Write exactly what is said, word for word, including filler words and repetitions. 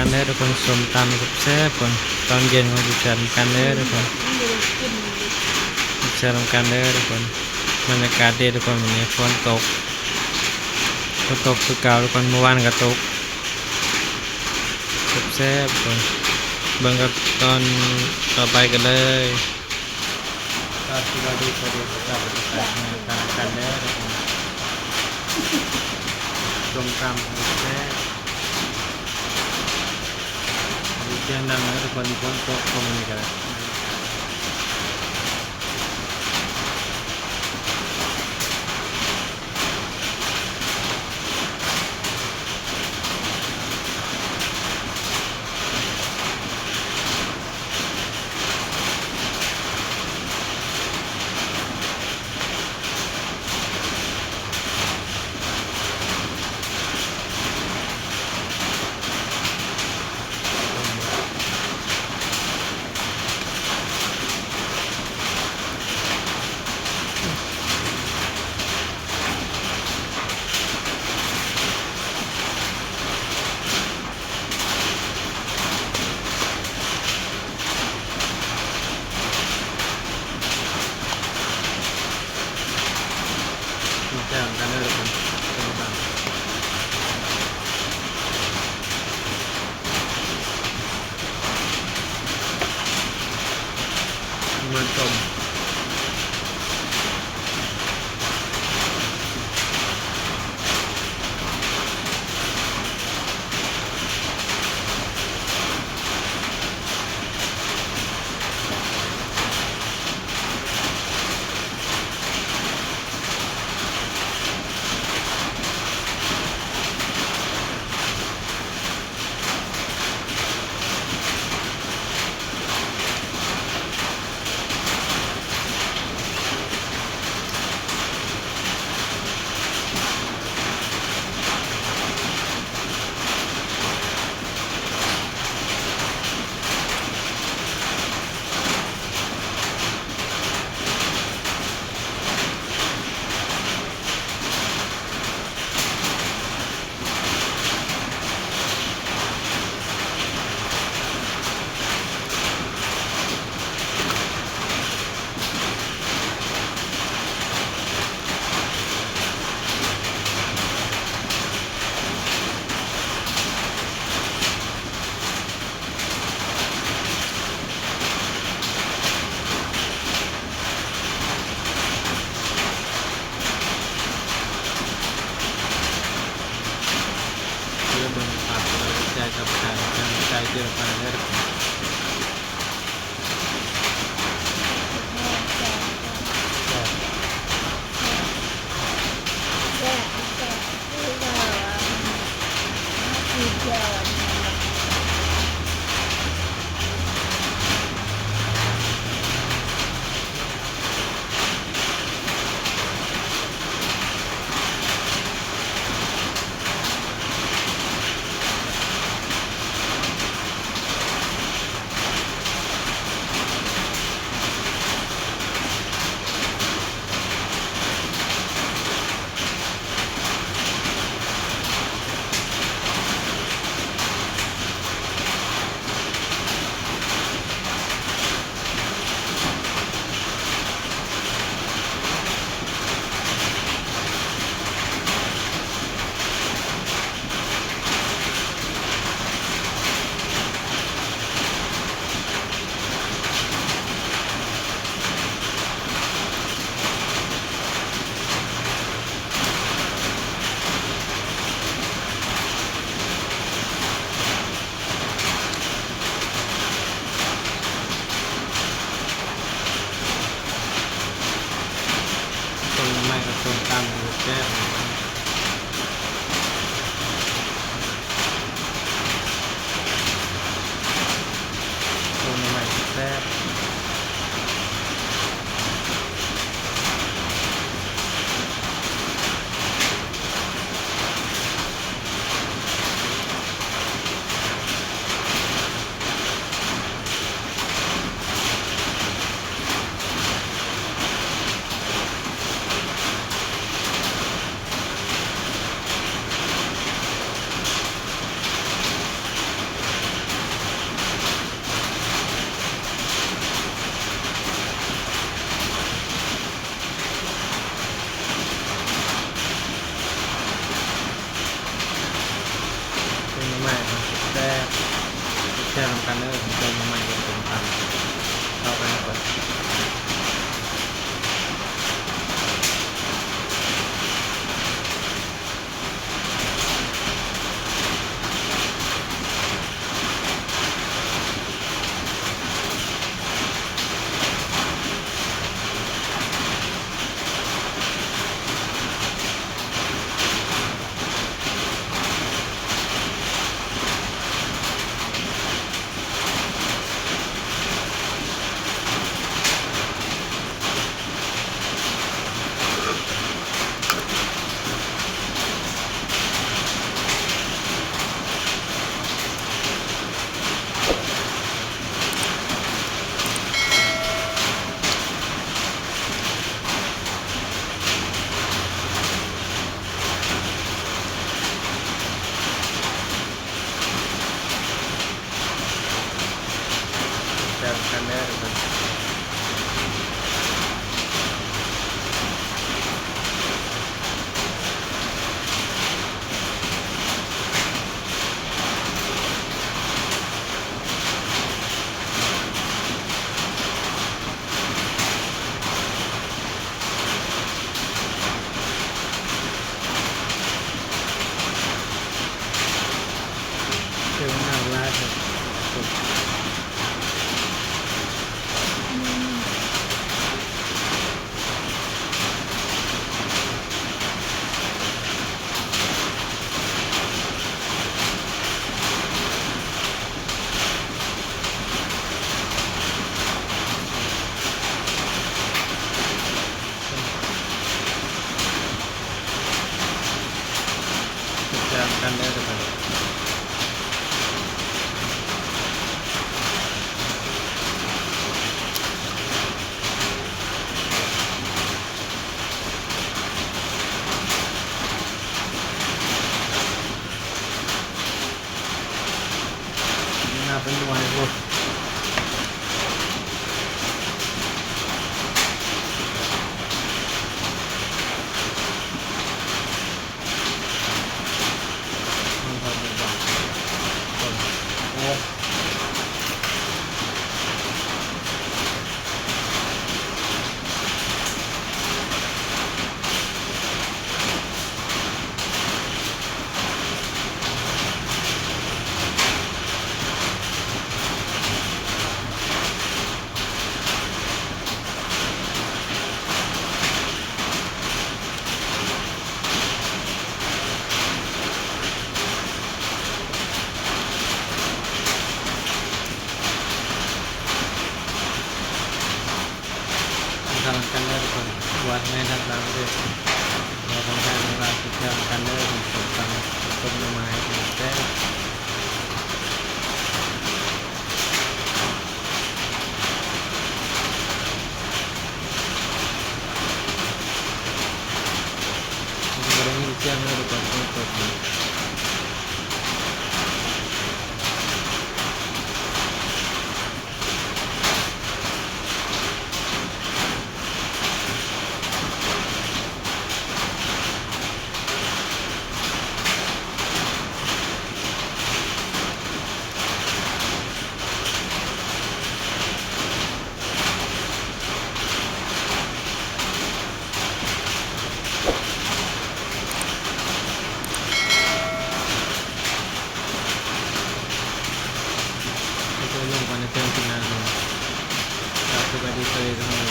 กันเด้อทุกคน ส้มตำแซ่บๆ คน ตอนเย็นก็อยู่แซ่บกันเด้อทุกคน อยู่แซ่บกันเด้อทุกคน บรรยากาศดีทุกคน วันนี้ฝนตก ฝนตกคือเก่าทุกคน เมื่อวานก็ตก แซ่บๆ คน เบิ่งกันตอนต่อไปกันเลย ก็ที่เราดีพอดีก็จะไปทานกันแล้วนะครับ ส้มตำแซ่บๆ มีเสียงดังนะทุกคน มีฝนตกเข้ามานี่กันแล้ว มาแจ้งกันเลยทุกคน มันต้ม เพื่อเบิ่งฝากกดไลค์กดแชร์กับการกำลังใจเจอกันนะครับ เ กันเด้อทุกคน นี่น่าเป็นหน่วยพวก ทำกันได้ทุกคน วันไม่ทันน้ำด้วย เราทำได้เวลาสุดยอดกันเด้อ ผมตำต้มหน่อไม้แซ่บ มันก็ได้ยินเสียงเลยทุกคน ฝนตกมา Ito yung panatang ginagawa. Sa pagkadito ay